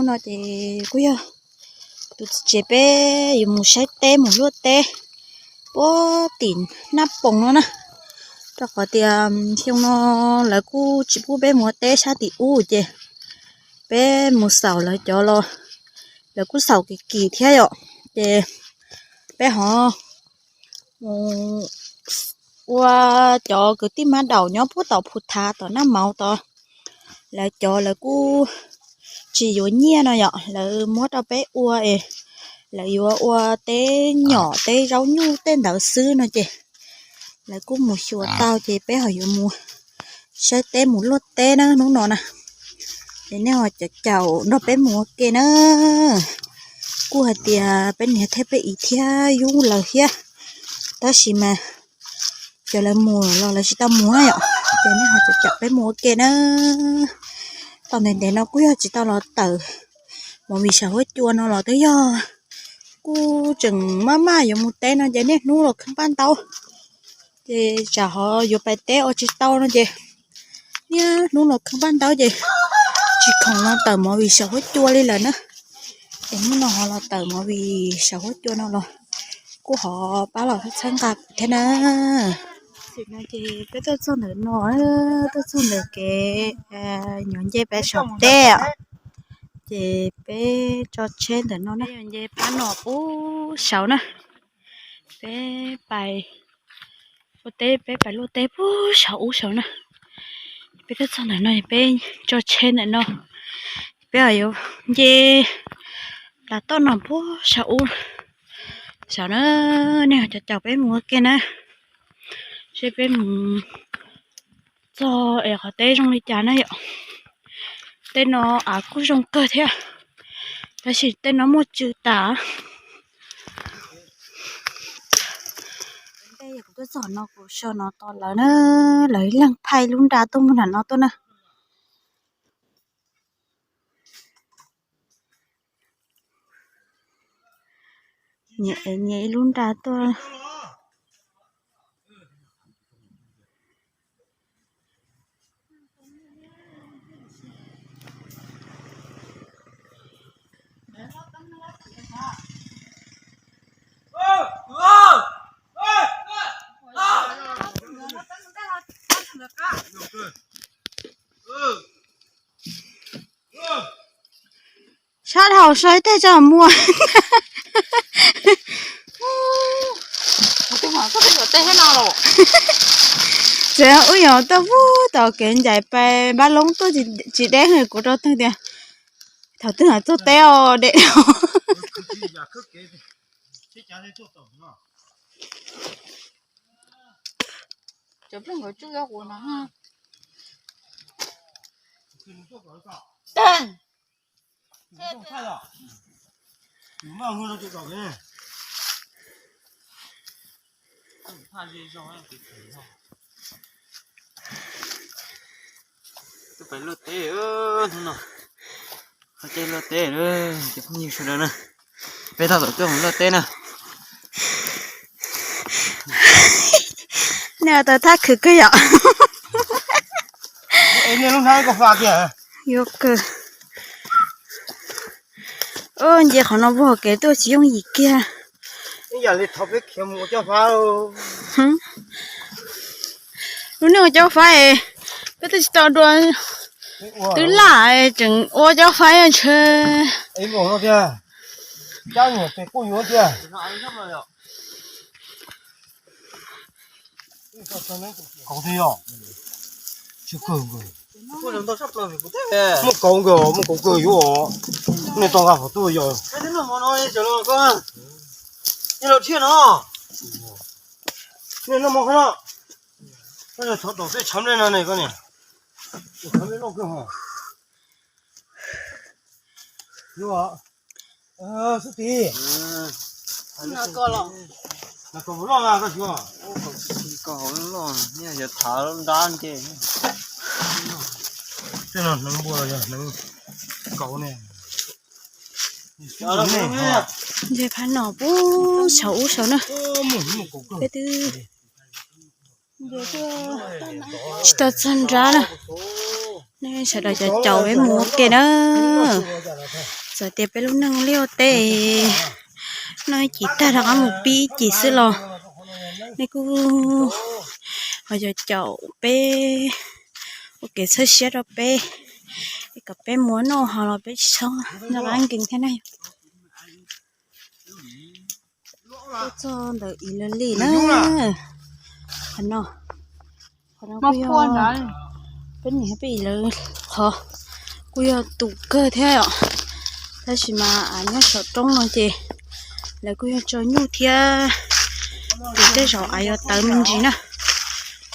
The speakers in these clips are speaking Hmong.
Hnub no ces kuj yog tus txiv tsev peb yuav mus saib teb mus luaj teb puag tim Nab Poos no na, rau qhov tias xyoo no lawv kuj tsis pub peb mus ua teb sab tim ub ces peb mus xaus lawv cov los lawv kuj xaus kim kim thiab yom, ces peb ho mus ua cov kwv tij mab daum nyob puag tom Phu Thav tom Naj Mauv tod, lawv cov lawv kuj tsis yuav nyiaj no yom, lawv muab rau peb ua es lawv yuav ua teb nyom teb zaub nyuj tej ntawd xwb no ces lawv kuj mus xyuas tau ces peb ho yuav mus saib teb mus luaj teb na hnub no na. Ces nej ho caum caum nrog peb mus ua ke na. Kuj hais tias peb niam thiab peb txiv thiab yub lawv thiab, tab sis mas cov lawv mus los lawv tsis tau mus na yom, ces nej ho caum caum peb mus ua ke na. Tau ntev ntev no kuj yog tsis tau los tawm movie saum huab cua no los twb yog kuj tseem maj maj yuav mus teb no ces niaj hnub los kheev paj ntaub, ces tsam ho yuav pais teb ua tsis tau no ces niaj hnub los kheev paj ntaub ces tsis khoom los tawm movie saum huab cua li lawm na. Ces hnub no ho los tawm movie saum huab cua no los kuj ho pab los txhawb nqa kuv thiab na. Tam no ces peb tuaj txog ntawm no, tuaj txog ntawm kev nyuam nce peb saum teb, ces peb tso tsheb ntawm no na, nce pab no puag saud na. Peb pais ua teb, peb pais luaj teb puag saum ub saud na. Peb tuaj txog ntawm no peb tso tsheb ntawm no, peb yuav nce plas toj no puag saum ub saud na. Nej ho caum caum peb mus ua ke na, seb peb mus txog es qhov teb zoo li cas na yom. Tej no av kuj zoo kawg thiab, tab sis tej no muaj tsw tas. Tej kuv tuaj txog no kuv so no tos lawv na, lawv ib leeg phais lub nra tuaj mus nram no tuaj na. Nyias ib lub nra tuaj. Sab dhau so ib teg tso muag. Txiv ub yog tuaj pub tom kev ncaim pais npab loob tuaj tsis deb, kuv rau tug tias thaum twg mam txog teb os deb. Twb pais luaj teb hnub no, luaj teb, cov phooj ywg sawv daws na, peb tab tom tuaj mus luaj teb na. Nej ua tau thaj khwv kawg yom. Yuav kawg. Nce qhov no vog kev tuaj tsis yooj yim kiag. Ib yam li thaum peb khiav mus ua cob fab. Lub neej ua cob fab es peb twb tsis tau dua, twb lam tseem ua cob fab ntshe. Kauv thiab os. Tsis kawg nkawd. Muaj kauv nkawd, muaj kauv kawg yuav os. Nej tau nqa qhov tuaj yog. Nej noj mov qhov no. Koj thov tom tej tsham le no ne koj niam. Tsham le loj kawg ho. Yuav. Xub ti. Koj loj mas koj xyuas. Koj hauv loj, yog thav nrab nce. Tej no hneev npua los yog hneev kauv ne. Nce phab no puag saum ub saud na. Peb twb tsis tau txog nrab na. Nej sawv daws caum caum peb mus ua ke na. Txawm tias peb lub neej liaj ua teb noj ib cim tag rov qab mus pib ib cim xwb los nej kuj ho caum caum peb ua kev txhawb siab rau peb, kom peb mus noj haus los peb tsis txhob noj qab nkees thiab na. Tuaj txog ntawm Ib Lawv Lis na. Qhov no, qhov no kuj yog peb niam peb Ib Lawv qhov, kuj yog tus kawg thiab os. Tab sis mas av nyob saum roob no ces lawv kuj yog tso nyuj thiab, ces tej zaum av yuav tawv me ntsis na.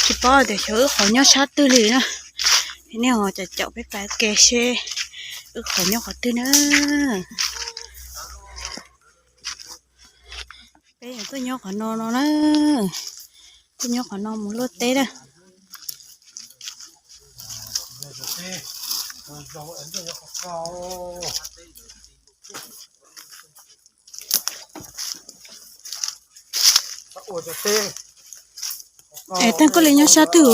Tsis paub tias xyov wb qhov nyob sab twg li na. Nej ho caum caum peb pab ke seb wb qhov nyob qhov twg na. Peb tuaj nyob qhov no no na, tuaj nyob qhov no mus luaj teb na. Es tag koj li nyob sab twg?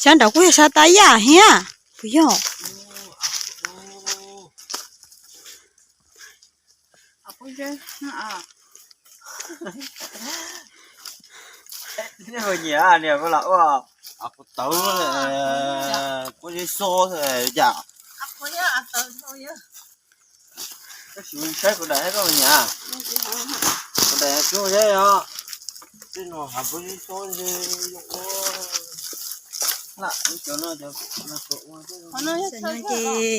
Sab nraud kuj yog sab tab yam thiab puas yog? Nyiam niam ua kuv tawv, kuv zeb xo yam. Koj sim saib kuv daim koj nyiam, kuv daim kub zeb os. Tej no hav kuv zeb xo, ces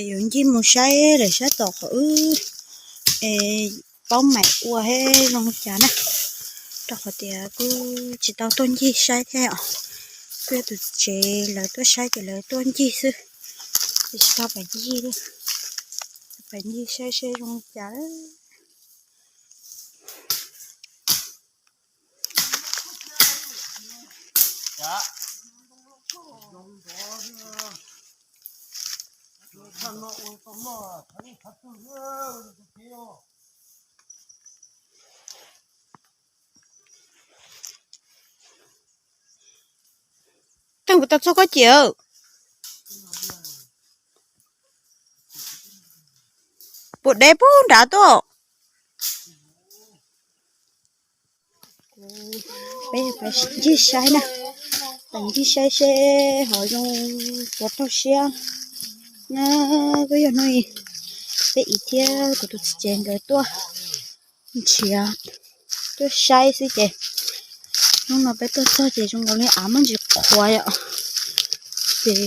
yuav ncig mus saib lawm sab tom qhov wb paub maim ua thiab zoo li cas na, rau qhov tias kuj tsis tau tuaj ncig saib thiab os. Kuj yog tus tsev lawv tuaj saib ces lawv tuaj ncig xwb, ces tsis tau pais ncig, pais ncig saib seb zoo li cas. Tej kuv tau txog koj ciam, puas deb pub nrad tuaj. Peb ncig saib na, peb ncig saib seb ho zoo puas raug siab na. Kuj yog hnub peb Ib thiab kuv tus txiv tsev nkawd tuaj nrhiav, tuaj saib xwb ces hnub no peb tuaj txog ces zoo nkaus li av muaj ntsis qhuav yom, ces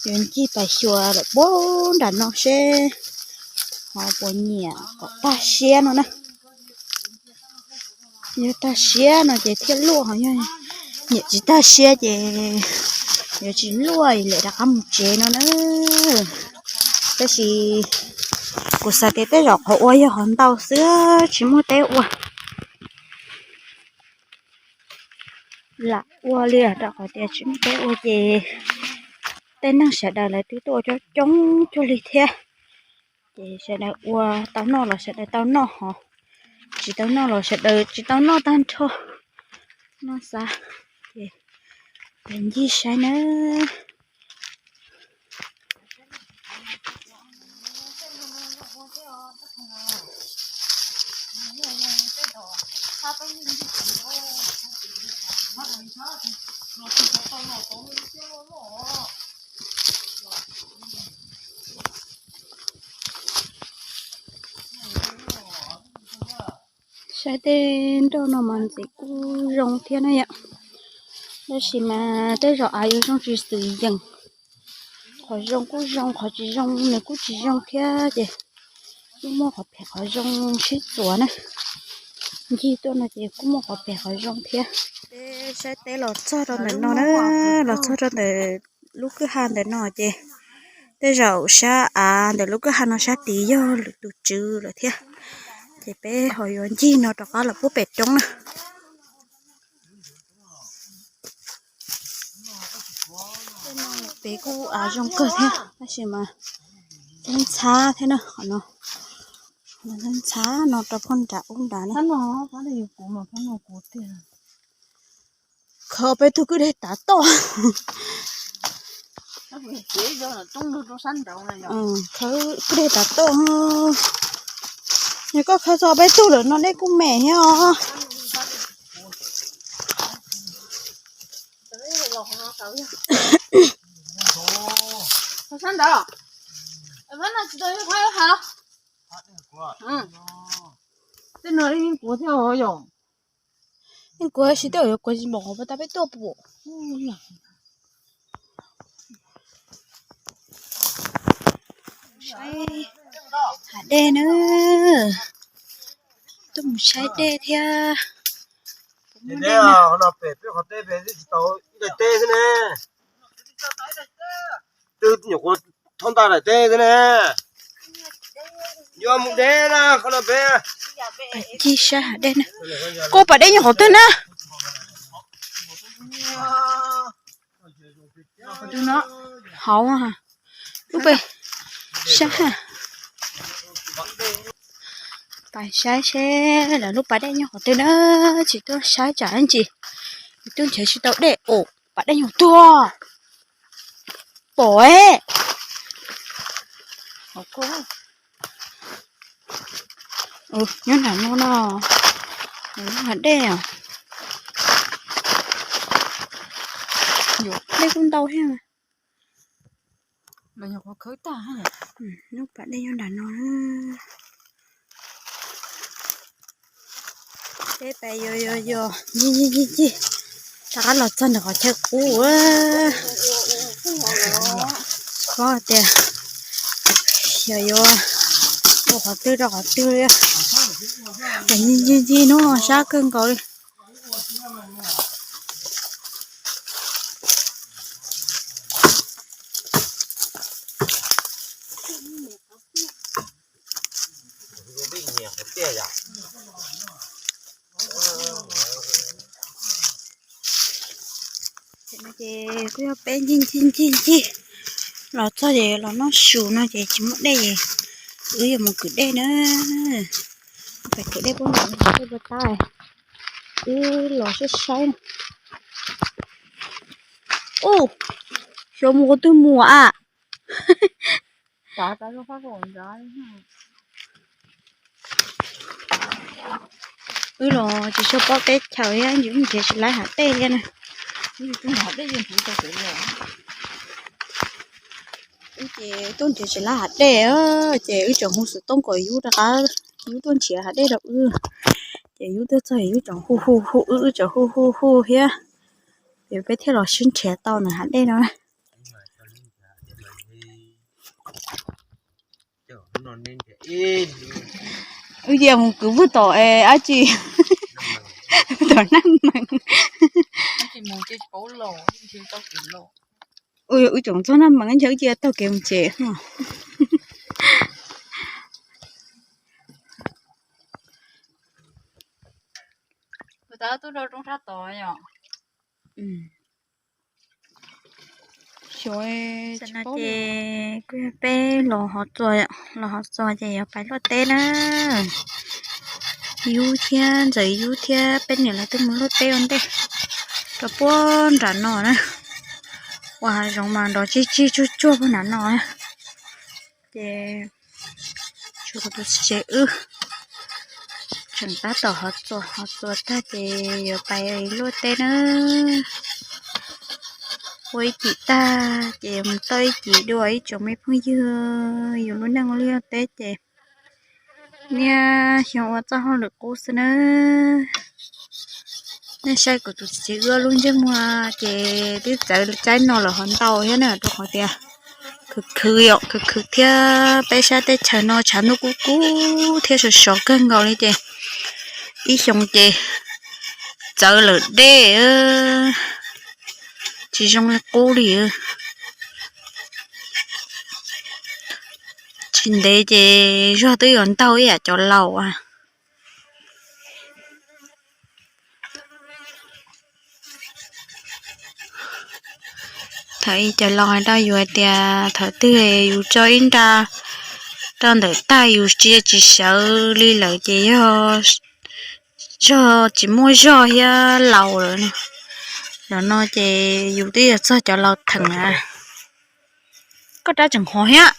yuav ncig pais xyuas lawm puag nram no seb ho puas nyiam kom tag siab no na. Yog tag siab no ces thiaj luaj, ho yog nyiam tsis tag siab ces yuav tsis luaj, lawm rov qab mus tsev no na. Tab sis kuv xav tias tej zaum qhov ua yog qhov ntau xwb tsis muaj teb ua. Lam ua li rau qhov tias tsis muaj teb ua ces tej neeg sawv daws lawv twb tuaj ua coob coob cuag li thiab. Ces sawv daws ua tau noj los sawv daws tau noj, ho tsis tau noj los sawv daws tsis tau noj tag nrho. Noj xav ces ncig saib na. Saib tej nroj no mas ntxim kuj zoo thiab na yom. Tab sis mas tej zaum av yuav zoo tsis xwm yeem. Qhov zoo kuj zoo, qhov tsis zoo nws kuj tsis zoo thiab ces kuj muaj qhov phem qhov zoo sib txuas na. Ncig tuaj no ces kuj muaj qhov phem qhov zoo thiab. Peb saib teb los txog rau ntawm no na, los txog rau ntawm lub kwj ha ntawm no ces tej zaum sab av ntawm lub kwj ha no sab tid yog lwm tus tswv lawm thiab. Ces peb ho yuav ncig no rov qab los puag pem roob na. Peb kuj av zoo kawg thiab tab sis mas ntxhab thiab na, qhov no ntxhab no rau puag nram ub nrad na. Khawb peb tug kwj deg tav toj. Khawb kwj deg tav toj. Yog koj khawb txog peb tug lawm no dej kuj me thiab os. Tej no yeej kuav thiab os yom. Yeej kuav, tsis tej yuav kuav tsis npaum qhov peb tab peb tuaj pum. Saib hav dej na. Tuaj mus saib dej thiab. Qhov no pem peb qhov teb pem twb tsis tau ib daim teb xwb ne. Twb nyuam qhuav thob ntaj daim teb xwb ne. Yuav mus deb na qhov no pem. Ci saib hav dej na. Koj pas dej nyob qhov twg na? Hauv lub pem saib. Pais saib seb lawv lub pas dej nyob qhov twg na. Tsis tuaj saib tsam ntsis, tub nrhiav tsis tau dej os. Pas dej nyob tuag. Pom, nyob nram no no. Lub hav dej os. Dej kuj ntau thiab. Lub pas dej nyob nram no. Peb pais yos yos yos ncig ncig ncig ncig, rov qab los txog ntawm qhov chaw qub. Khob tias yog yuav ua qhov twg rau qhov twg li. Pais ncig ncig ncig hnub no sab kawg nkaus li. Ces kuj yog peb ncig ncig ncig ncig los txog ces los noj su no ces tsis muaj dej ces wb yuav mus kwv dej na. Pais kwv dej pub ntawd, dej puas tab, wb los saib saib. Ub, xyov mus qhov twg mus a. Wb los tsis tshua paub teb chaws thiab, ntshe tsis laib hav dej thiab na. Wb ces tuaj nrhiav tsis laib hav dej, ces wb tseem hu xov tooj kom yus rov qab, yus tuaj nrhiav hav dej rau wb. Ces yus tuaj txog yus tseem hu hu hu, wb tseem hu hu hu thiab. Ces peb thiaj los sib nrhiav tau ntawm hav dej no. Wb cia mus kwv pug tom dab tsi, tom Naj Mees. Wb tseem txog Naj Mees ntshe wb cia taug kev mus tsev. Xyov, no ces kuj yog peb los hov txuas, los hov txuas ces yuav pais luaj teb na. Yub thiab Ntxawm Yub thiab peb niam lawv twb mus luaj teb ua ntej rau puag nram no na. Ua hav zoov mas nrov tsig tsig tsuag tsuag puag nram no na. Ces tshuav kuv tus txiv tsev wb tseem tab tom hov txuas, hov txuas tag ces yuav pais luaj teb na. Ua ib cim tag ces mus tau ib cim dua ib tsoom me phooj ywg, yus lub neej ua liaj teb ces niaj xyoo ua txoj hauj lwm qub xwb na. Nej saib kuv tus txiv wb lub ntsej muag ces twb txawv caij no lawm hov ntau thiab na, rau qhov tias khwv khwv yom, khwv khwv thiab peb sab teb chaws no tshav ntuj kub kub thiab sov sov kawg nkaus li ces ib xyoo ces txawv lawm dej, tsis zoo li qub li. Tsis ntev ces zog twb yuav ntaug ib yam cov laus a. Thaum ub cov laus hais rau yus hais tias thaum twg yus tso ib nra rau ntawm tag yus tsis, tsis sawv li lawm ces yog zog, tsis muaj zog thiab laus lawm no. Nim no ces yus twb yog txog cov laus theem na. Koj rab tseem hov thiab.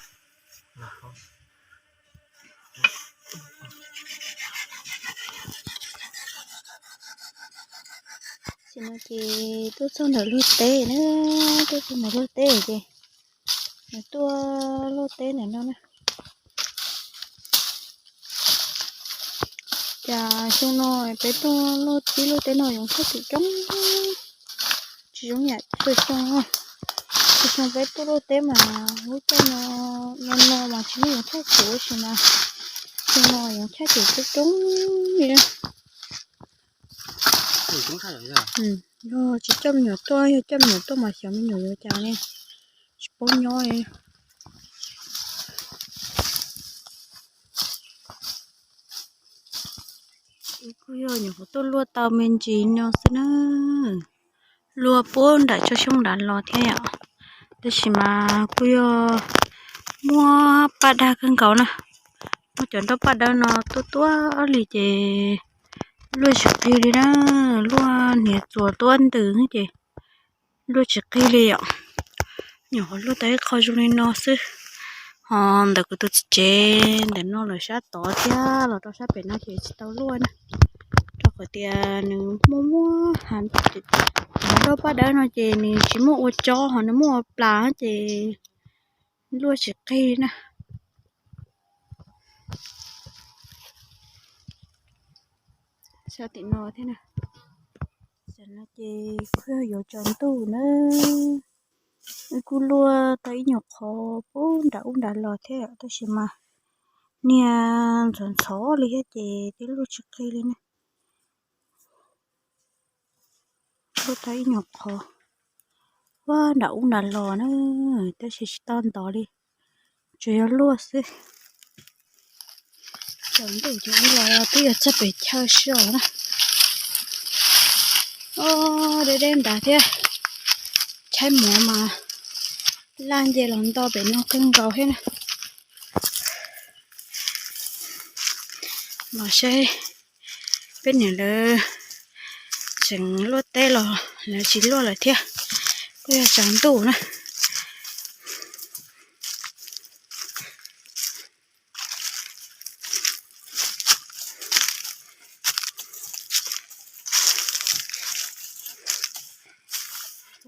Tam no ces tuaj txog ntawm luag teb na, tuaj txog ntawm luag teb ces nws tuaj luaj teb ntawm no na. Cas xyoo no peb tuaj luaj tib luaj teb no yoov thaj tsum coob, tsis zoo yam xyoo. Xyoo peb tuaj luaj teb mas lub caij no, no no mas tsis muaj yoov thaj tsum, tab sis mas xyoo no yoov thaj tsum coob coob li. Yog tsis coj me nyuam tuaj, yog coj me nyuam tuaj mas xyov me nyuam yuav cas ne, tsis paub nyob li. Kuj yog nyuam qhuav tuaj luaj tau me ntsis no xwb na, luaj puag nram tsob xyoob nrad los thiab yom. Tab sis mas kuj yog muaj paj dawb kawg nkaus na, muaj cov nroj paj dawb no tuaj tuaj li ces luaj tsis qig li na, luaj hniav txuas tuaj ntws ces luaj tsis qig li yom. Nyuam qhuav luaj tau ib qho zoo li no xwb, ho ntawm kuv tus txiv tsev ntawm no lawm sab tod thiab los rau sab pem no ces tsis tau luaj na, rau qhov tias nws muaj muaj nroj paj dawb no ces nws tsis muaj ua tsob ho nws muaj ua plas ces luaj tsis qig na. Sab tim no thiab na, tam no ces kuj yog yuav tsaus ntuj na. Wb kuj luaj tau ib nyuag qhov puag nram ub nrad los thiab tab sis mas niag ntxhov ntxhov li thiab ces twb luaj tsis qig li na. Luaj tau ib nyuag qhov puag nram ub nrad los na, tab sis tsis tau ntov li, tsuas yog luaj xwb. Tsaus ntuj ces wb los twb yog txog pem chaw sij hawm na. Deb deb nrad thiab, tshaib mov mas laj nce los nto pem no kawg nkaus thiab na. Los saib peb niam lawv tseem luaj teb los lawv tsis luaj lawm thiab, kuj yog tsaus ntuj na.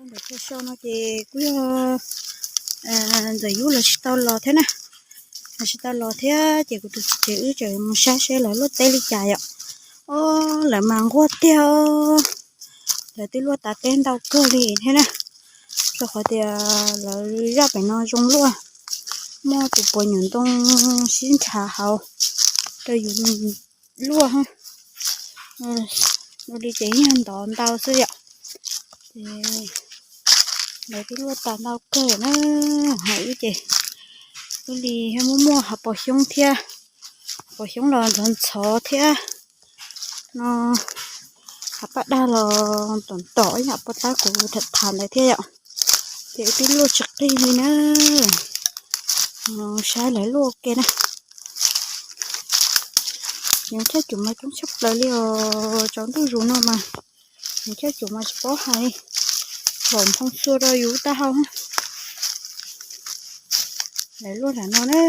Ntawm chaw so no ces kuj yog ntxawm yub lawv tsis tau los thiab na, lawv tsis tau los thiab ces kuv tus txiv tsev wb tseem mus saib seb lawv luaj teb li cas yom. Ob, lawv mas nquag tiag, lawv twb luaj tas teb ntau kawg li thiab na, rau qhov tias lawv zaj pem no zoo luaj, muaj tus puas nyuam ntoo sib nrhav hauv rau yus luaj. Ua li ces yog ntov ntau xwb yom. Ces lawv twb luaj tas ntau kawg na, ho wb ces wb li thiab muaj muaj hav paus xyoob thiab, hav paus xyoob los ntxhov ntxhov thiab no, hav paj daj los tom tom ib yam puas tab kuv tham tham ntawd thiab yom. Ces wb twb luaj tsis qig li na, saib lawv luaj ua ke na. Nws thaj tsum mas coob tshaj plaws li os, tsaus ntuj zus no mas nws thaj tsum mas tsis paub hais, vom nphoo xua rau yus taub hau. Lawv luaj nram no na.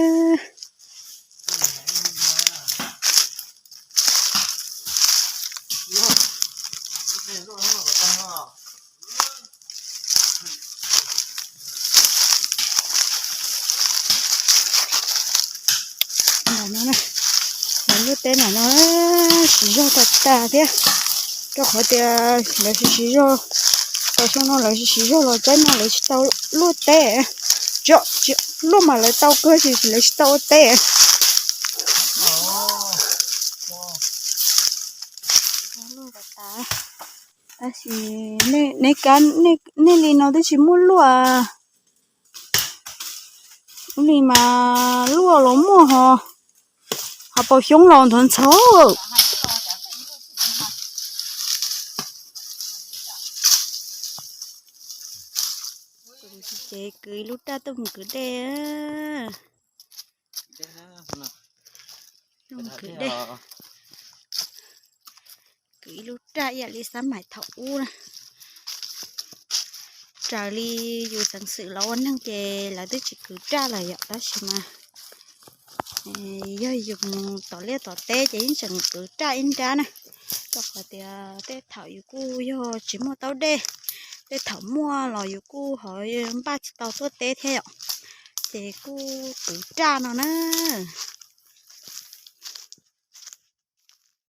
Lawv luaj teb nram no siv zog tag tag thiab, rau qhov tias lawv siv siv zog, tam xyoo no lawv siv siv zog los caij no lawv tsis tau luaj teb, tsis, luaj mas lawv tau kawg tab sis lawv tsis tau ua teb. Tab sis nej, nej li no twb tsis muaj luaj, ub li mas luaj los muaj ho, ho paus xyoob los ntxhov ntxhov. Ces kwv ib lub raj tuaj mus kwv dej. Tuaj mus kwv dej. Kwv ib lub raj ib yam li xab maim thaum ub na. Raws li yus xeev xwm los ua neeg ces lawv twb tsis kwv raj lawm yom, tab sis mas yog yus mus tom liaj tom teb ces yeej tseem kwv raj ib nrab na, rau qhov tias tej thaum yus kuj yog tsis muaj taub dej, tej thaum muaj los yus kuj ho npaj tsis tau tuaj teb thiab yom, ces kuj kwv raj no na.